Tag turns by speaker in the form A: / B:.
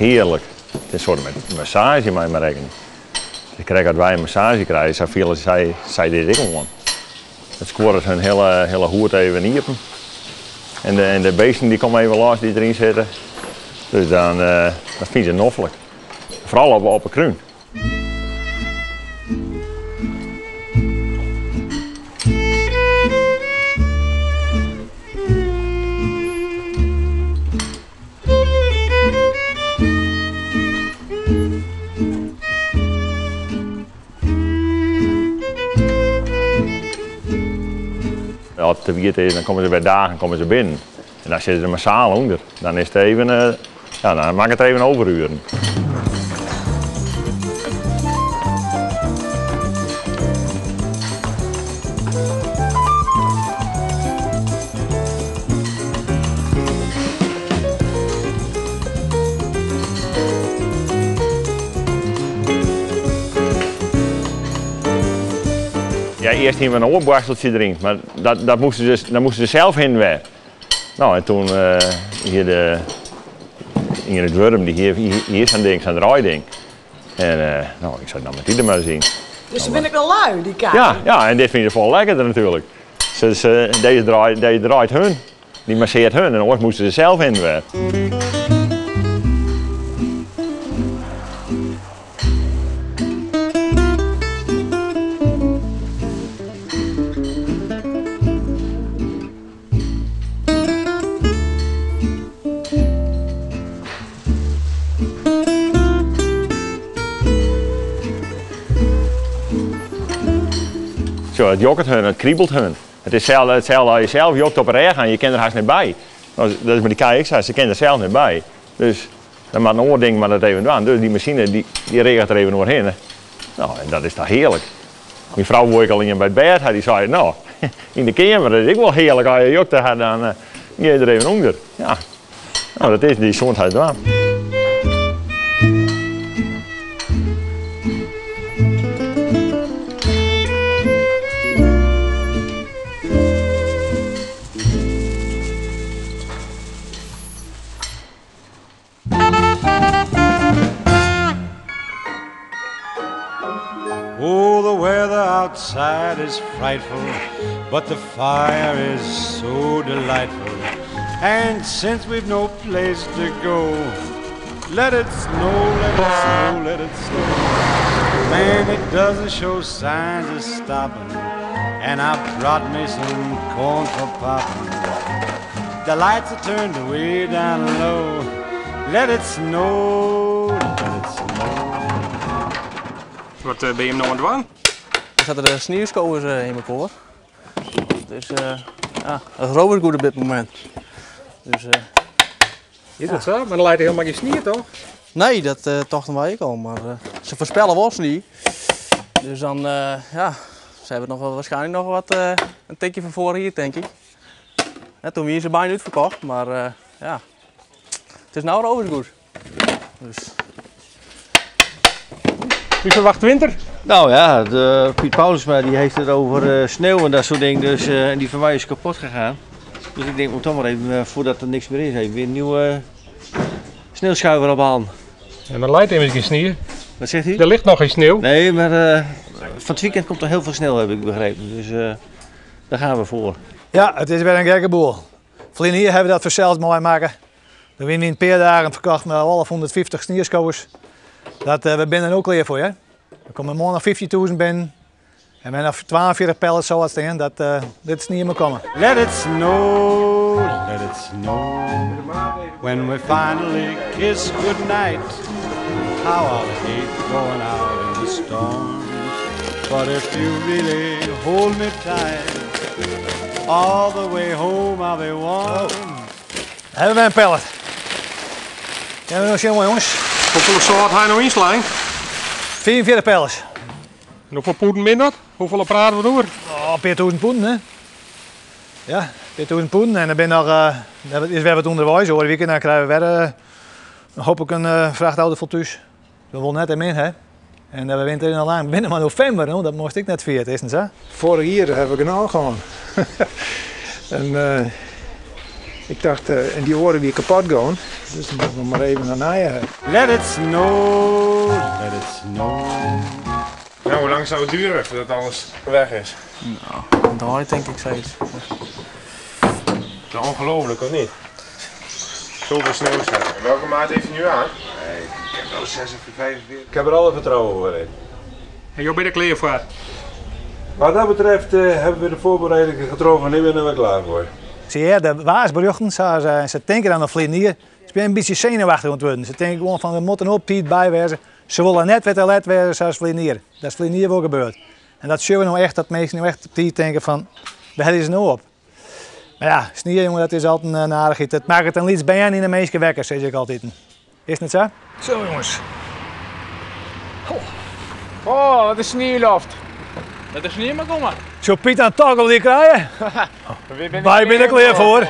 A: Hearlik. It is in soarte massaazje mei mar rekken. It is krekt as wy in massaazje krije, sa fiele sy sy dit ek oan. It skuorret hun hiele, hiele hûd even iepen. En de, en de beesten dy komme even los dy't deryn sitte. Dus dan, dat fine se noflik. Foaral op, op 'e krún. As it te wiet is, dan komme se wer dagen komme se binnen. En dan sitte se massaal ûnder. Dan is it even, ja, dan makket it even overuren. Ja, earst hiene we in oar boarsteltsje deryn, mar dat, dat moasten se, dan moasten se sels hinne wer. No, en toen hie de ien út Wurdum, dy hie, hie sa'n ding, sa'n draaiding. En no, ik sei, no moat dy der mar ris yn.
B: Dus se binne ek wel lui, dy kij?
A: Ja, ja, en dit fine se folle lekkerder natuerlik. Se, se, dizze draait, dizze draait hun. Dy massearret hun en oars moasten se sels hinne wer. Sjoch, it jokket hun, it kribelt hun. It is itselde, itselde as je sels jokt op 'e rêch en je kinne der hast net by. No, dat is mei dy kij ek sa, se kinne der sels net by. Dus dan moat in oar ding moat it even dwaan. Dus dy masine dy, dy reaget der even oerhinne. No, en dat is toch hearlik. Myn frou woe ek al ien by it bêd ha, dy sei, no, yn de keamer, dat is ek wol hearlik, as je jokte ha, dan gean je der even ûnder. Ja, no, dat is dy soene it dwaan.
C: Oh, the weather outside is frightful, but the fire is so delightful. And since we've no place to go, let it snow, let it snow, let it snow. Man, it doesn't show signs of stopping. And I brought me some corn for popping. The lights are turned way down low. Let it snow, let it snow.
D: Wat binne jim no oan it dwaan?
E: Der sitte de snieskowers yn mekoar. Dus ja, it rover goed op dit momint. Dus,
D: Is dat sa? Mar der leit hielendal gjin snie toch?
E: Nee, dat tochten wy ek al, mar se foarspelle wol snie. Dus dan, ja, se hawwe noch wel waarskynlik noch wat in tikje fan foarich jier, tink ik. Ja, toen wie se byna útferkocht, mar ja, it is no roversgoed. Dus.
D: Wie verwacht winter?
F: Nou ja, de Piet Paulusma die heeft het over sneeuw en dat soort dingen. Dus, en die van mij is kapot gegaan. Dus ik denk, moet toch maar even, voordat er niks meer is, even weer een nieuwe sneeuwschuiver ophalen.
D: En er leit immers gjin snie.
F: Wat zegt u?
D: Der ligt noch gjin sneeuw.
F: Nee, maar van het weekend komt er heel veel sneeuw, heb ik begrepen. Dus daar gaan we voor.
G: Ja, it is wer in gekke boel. Ferline jier hawwe we dat fansels meimakke. We wiene yn in pear dagen ferkocht mei 1150 snieskowers. Dat, we binne der no klear foar, hear. Der komme moarn noch 15.000 binnen. En we hawwe noch 42 pallets sâlt stean. Dat lit snie mar komme.
C: Let it snow, let it snow. When we finally kiss goodnight, how I'll hate going out in the storm. But if you really hold me tight, all the way home I'll be warm.
G: Hawwe we in pallet. Kinne we noch sjen, jonges.
D: Hoefolle sâlt ha je no ynslein?
G: 45 pallets.
D: En hoefolle pûden binne dat? Hoefolle prate we oer?
G: Oh, in pear tûzen pûden, hè? Ja, in pear tûzen pûden. En der binne noch, der is wer wat ûnderweis. Oare wike dan krije we wer, hoop ik, in frachtauto fol thús. Dat wol net min, hè? En de winter is al lang. Binnen mar novimber, no, dat moast ik net fierd, is het sa?
H: Vorig jaar hebben we genôch gehad. En ik dacht, en dy oare wie kapot gien. Dus dan moatte we mar even in nije ha.
C: Let it snow, let it snow.
I: Nou, hoe lang zou het duren voordat alles weg is?
E: Nou, een draai denk ik zoiets.
I: Nou, ongelooflijk, of niet? Zoveel sneeuw staat er. Welke maat heeft u nu aan?
C: Nee, ik heb wel 46. Ik heb er alle vertrouwen voor in.
D: En joh, ben je er klaar voor?
C: Wat dat betreft eh, hebben we de voorbereidingen getroffen en nu zijn we klaar voor.
G: Ze de waarsberichten, ze, ze denken aan de vliegenier. Ze zijn een beetje zenuwachtig aan het worden. Ze denken gewoon van, er moet een hoop tijd bij wezen. Ze willen net weer te let wezen zoals vliegenier. Dat is vliegenier wel gebeurd. En dat zien we nou echt, dat mensen nu echt op tijd denken van, we hebben ze nou op. Maar ja, sneeuw jongen, dat is altijd een aardigheid. Het maakt het een liefst bijna in de meeste wekker, zeg ik altijd. Is het niet zo? Zo jongens.
I: Oh, wat een sneeuwloft.
E: Dat is niet meer komen.
G: Zo Piet aan het toggle die krijgen? Wij zijn er klaar voor.